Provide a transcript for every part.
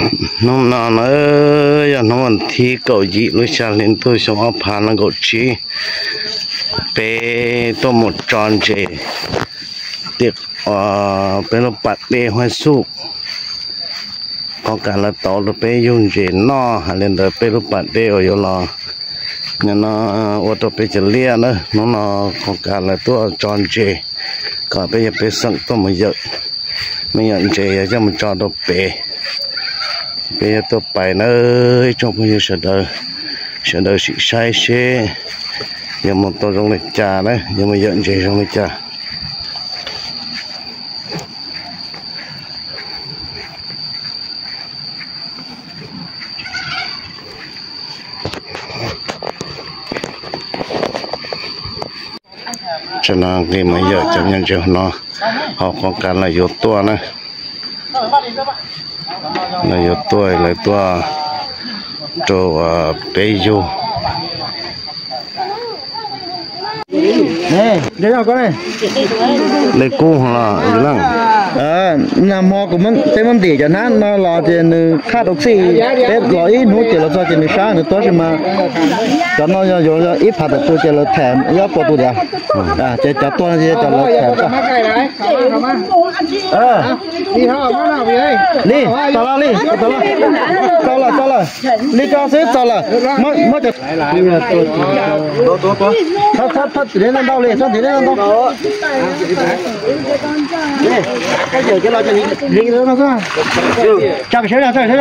Hnub no na yog hnub vas thib kaum yim lub xya hli ntuj xyoo ob phav nees nkaum tsib, peb tuaj mus tso ntses tim peb lub pas dej Huab Xuj. Qhov kas lawv tauv rau peb yug ntses noj, hais li ntawd peb lub pas dej uas yuav los no ua rau peb cov liaj na. Hnub no qhov kas lawv tuaj tso ntses kom peb yog peb xeem tuaj mus yawm, me yawm ntses yog coj mus tso rau pem. Peb yuav tuaj pais na, ib tsoom phooj ywg sawv daws, sawv daws sim saib seb yuav mus tau zoo li cas na, yuav mus yawm ntses zoo li cas. Tsam no nqis mus yawm cov me ntses no, ho qhov kas lawv yuav tuaj na. Lawv yuav tuaj, lawv tuaj rau peb yug. Dej kub los yus leej. Nag hmo kuv, peb muab ntim cov hnab no los ces nws qhaj rau txij, peb los ib hnub ces los txog ces nws sab nws tuag tab sis mas cov no yog ib phav tawm tus ces lawv them ib ob puas tus tias, ces cov tuag no ces cov lawv them tso. Li, tau lawm, Li, tau lawm, tau lawm, tau lawm. Li tso xwb, tau lawm. Muab cov, txhob ntim ntau li, txhob ntim ntau. Tso sawv, tso sawv,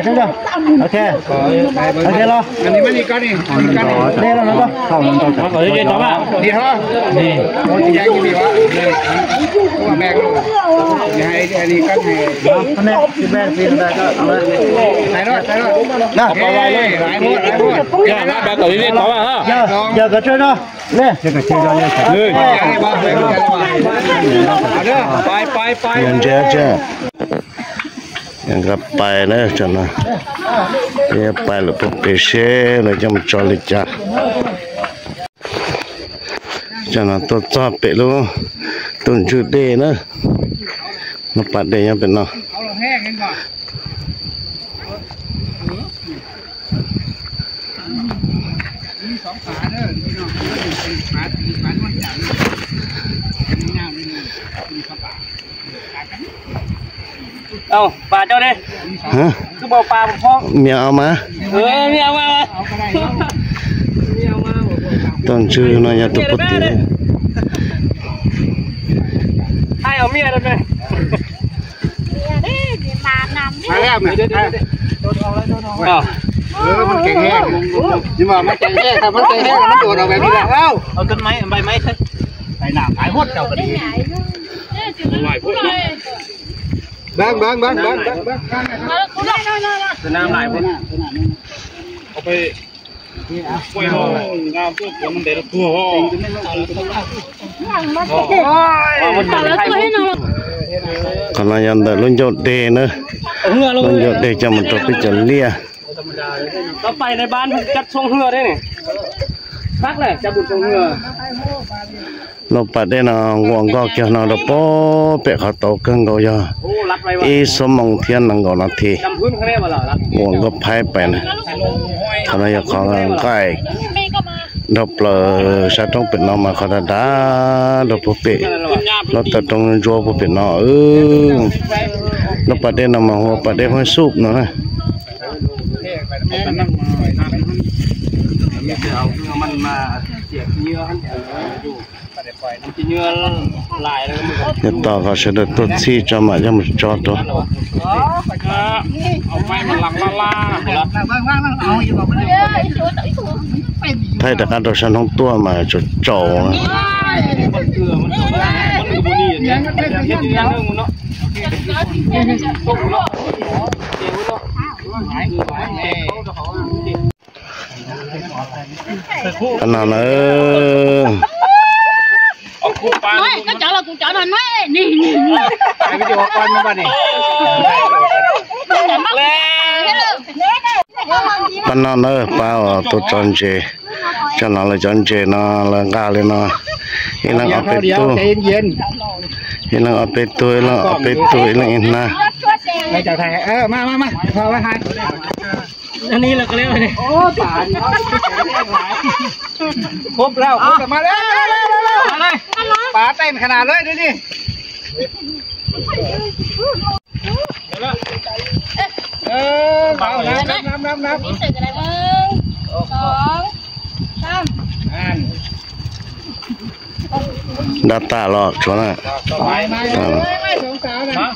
tso sawv. Ok, ok los. Yog, yog kov tsawg no. Ntses, nqa pais na, peb pais lawm puag pem seb lawv coj mus tso li cas. Tsam no tuaj txog pem lub tus ntswg dej na, lub pas dej nyob pem no. Pas cov ne, kwv pas pas pho, mias mas, mias mas, tuaj ntswg no yog tus puag tim. Npaj, npaj, npaj, npaj. Qhov no yog ntawm lub ncauj dej na, lub ncauj dej coj mus rau peb cov liaj. Lub pas dej no nquam nkoj kiag no rau puag pem qhov tau kawg nkaus yog ib xuab moos thiab nees nkaum nas this. Nquam nkoj phaib pais na. Qhov no yog qhov nqaij dhau plaws sab roob pem no mas qhov dav dav rau puag pem lub taw roob ntsuab puag pem no. Lub pas dej no mas hu ua pas dej Huab Xuj no na. Yog tos kom sawv daws tuaj txhij tso mam coj mus tso rau. Thaij rov qab rau sab hnub tuaj mas tsaus tsaus. Qhov no na, pab no na, pab uas tuaj tso ntses, cov no lawv cov ntses no lawv nqa li no, Ib leeg ob peb tug, ib leeg ob peb tug, ib leeg ob peb tug, ib leeg ib hnab. อันนี้เราก็เรียกว่าเนี่ย ครบแล้ว ครบแล้ว มาเลย ปลาเต้นขนาดเลยดูดิ เออเอานับนับนับนับ นี่ใส่กระดาษหนึ่ง สอง สาม อัน ดาต้าหลอกชวนนะ สบายมากเลยสองสาวนะ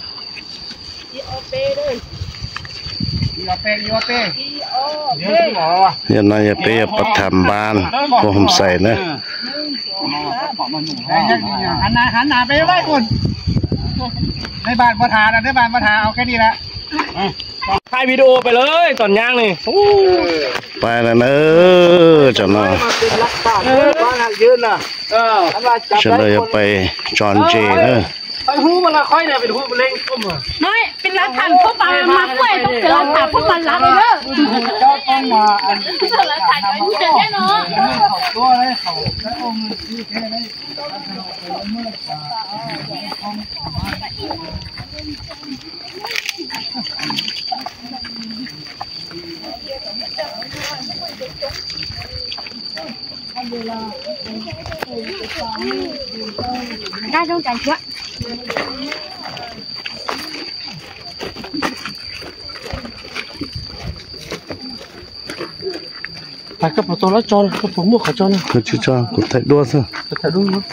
Giờ nói giờ bé bắt thăm ban của hôm sảy nữa. หันหน้าหันหน้าไปไหว้คน ในบ้านบ่ถามนะ ในบ้านบ่ถาม เอาแค่นี้ละ ถ่ายวิดีโอไปเลยตอนย่างนี่ ไปแล้วเนอะเจ้าเนาะ มาเป็นหลักฐานเด้อบ้านหักยืนน่ะ เออ เจ้าเนาะอย่าไปจอนเจเนอะ ไปหูมันละค่อยเนี่ยเป็นหูมันเล็งก้มเหรอ น้อยเป็นหลักฐานพวกมันมาด้วยต้องเป็นหลักฐานพวกมันรักเลยเด้อ เจ้าต้องมาอัน หลักฐานอย่างนี้แน่นอน เขาตัวเลยเขาจะเอาเงินซื้อแค่ไหน Đa trong trà sữa. Koj puas tau lab tso, koj puas muaj qhov tso no? Koj tsis tso, kuv thaij duab xwb. Koj thaij duab.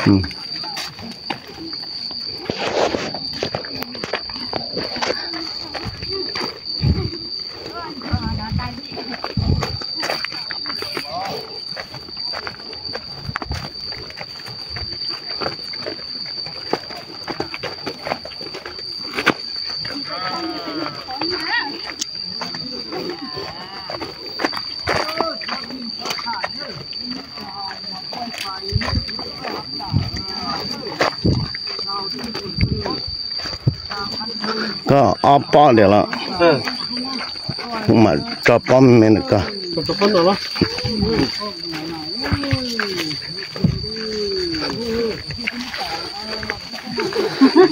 Koj ob pob diam los? Kuv mam tso pob me ntawm koj.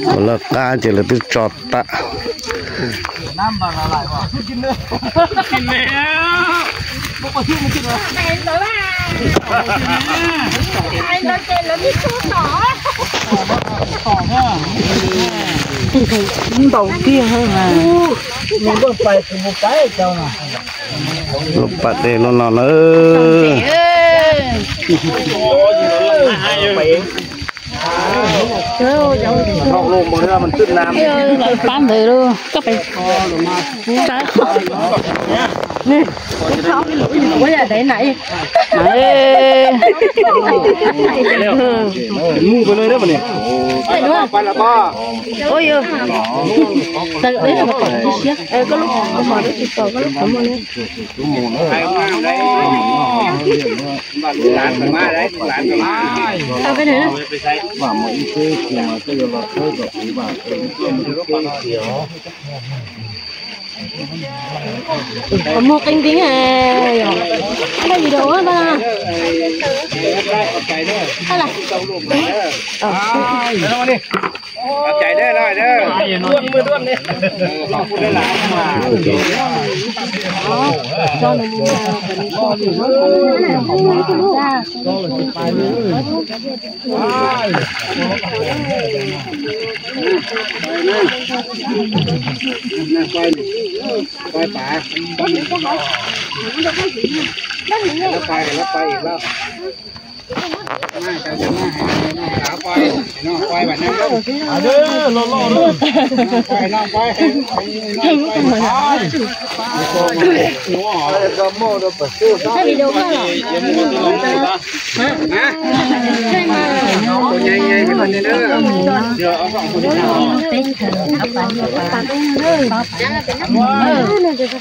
Ua lawv qab ces lawv twb tso tam. Ntaus kiag mas. Lub pas dej lub no na. Pab ntawd lauj, koj pais. Ua yam dais na. Mus pais no. Ua yog. Koj lub qhov muag tsis pom koj lub qhov muag ne. Qhov muag qee nkeeb yom. Ab, video ab. Ab,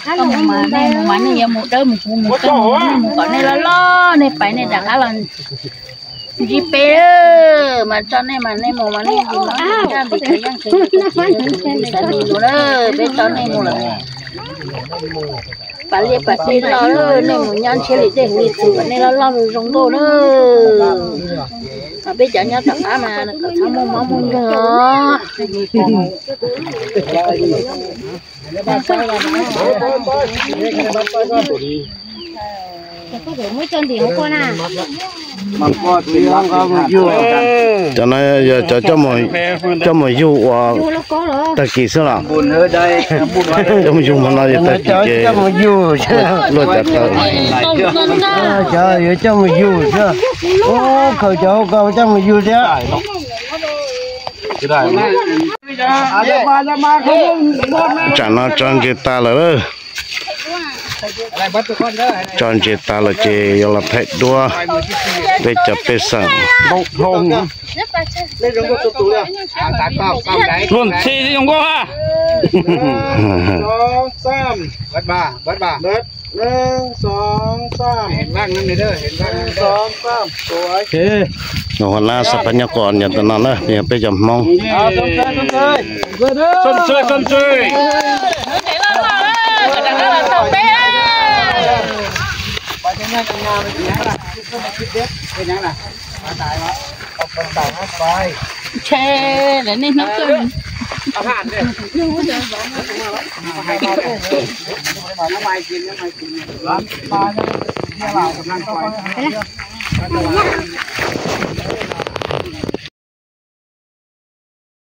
Koj mus mas nej mus mas nej yuav mus dawb mus kuv mus, nej mus kom nej loj loj nej pais nej rov qab los ntsib peb, mas tso nej mas nej mus mas nej mus, peb tso nej mus lawm. Pas liaj pas teb toj, nej mus nyob ntshiab li tej huv li txus kom nej loj loj zoo nkauj na. Peb cov nyob tom qab mas kom txhob muaj mob muaj nkeeg os. Cov no yog cov coj mus yug uas tag kis xwb los? Coj mus yug hmo no yog tag kis ces luaj cav taw. Cov yuav coj mus yug xwb. Khaws cov hauv ko coj mus yug thiab. Tsam no tso ntses tas lawm. Tso ntses tas lawm ces yuav los thaij duab peb cov pej xeem. Ua na xab phab nyob qos nyob tom no na, yog peb cov Hmoob.